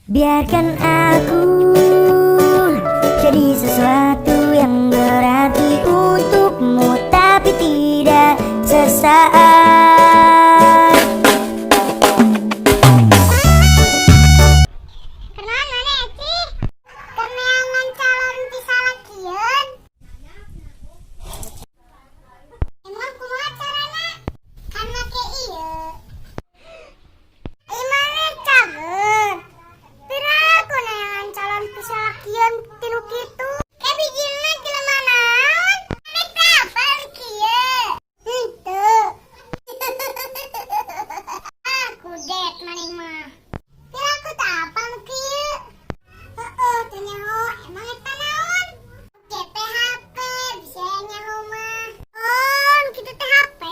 Biarkan aku jadi sesuatu yang berarti untukmu, tapi tidak sesaat. Kunaon maneh sih? Keur neangan calon pisalakieun. Emang kumaha carana? Kan make ieu. Ai maneh cager. Piraku neangan calon pisalakieun ti nu kitu. Ke bijilna jelema naon? Maneh teh apal kieu? Henteu. Ah, kudet maneh mah. Piraku teh apal nu kieu. Heeh, teu nyaho. Emang eta naon? Kieu teh HP, bisa nyaho mah. Oh, nu kitu teh HP.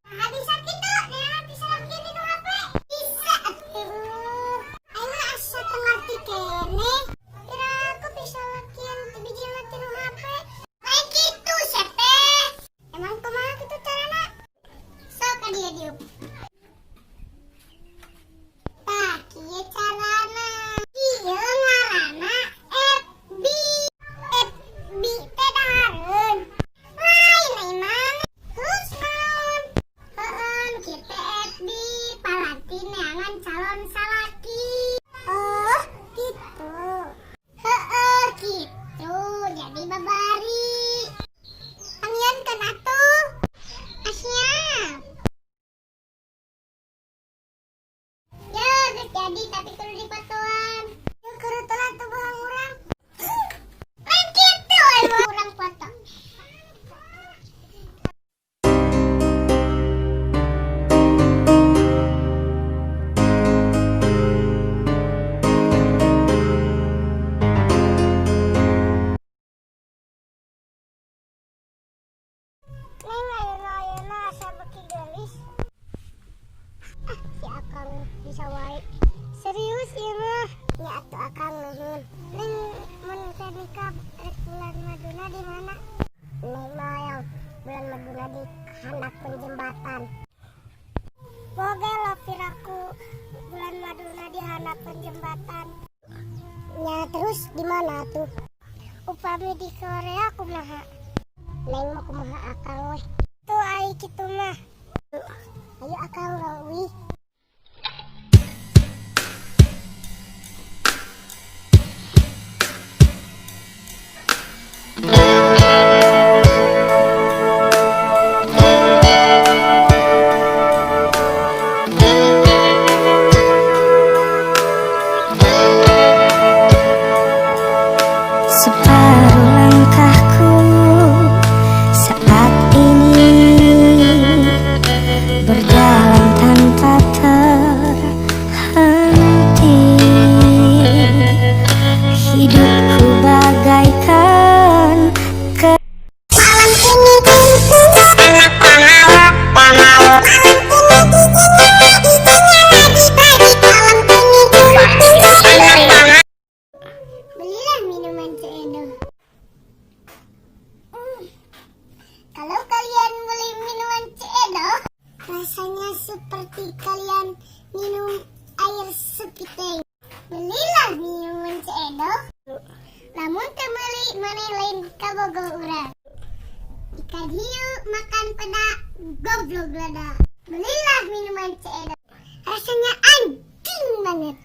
Nah, bisa kitu, neangan pisalakieun dinu HP. Bisa atuh. Aing mah asa teu ngarti keneh. Piraku pisalakieun teu bijilna tinu HP. Lain kitu sia teh. Emang kumaha kitu carana? Sok ka dieu diuk. Tah, kieu carana. Ieu ngaranna FB. FB teh dahareun. Lain ai maneh. Terus naon? Heeh, nu kieu teh FB paranti neangan calon salaki. Oh, gitu. Heeh, gitu. Jadi babari. Pangieunkeun atuh. Ah, siap. Ya, geus jadi tapi kudu dipotoan. Yeuh, kudu telat tuh bohong urang. Lain kitu ai mah urang foto. Neng, ayeuna ayeuna asa beuki geulis. Ah, si Akang bisa wae. Serius ieu mah. Nya atuh, Akang, nuhun. Neng, mun teh nikah rek bulan maduna di mana? Neng mah yang bulan maduna di handapeun jembatan. Boga lo piraku bulan maduna di handapeun jembatan. Nya terus di mana tuh? Upami di Korea kumaha? Neng mah kumaha Akang weh. Tuh ai kitu mah. Ayo Akang, urang uih. Separuh langkahku saat ini berjalan tanpa terhenti. Hidupku bagaikan ke Malam ini anak malam ini malam ini. Belilah minuman Ceu Edoh. Kalau kalian beli minuman Ceu Edoh, rasanya seperti kalian minum air sepiteng. Belilah minuman Ceu Edoh. Lamun teu meuli, maneh lain kabogoh urang. Ikan hiu makan peda, goblok lada. Belilah minuman Ceu Edoh. Rasanya anjing banget.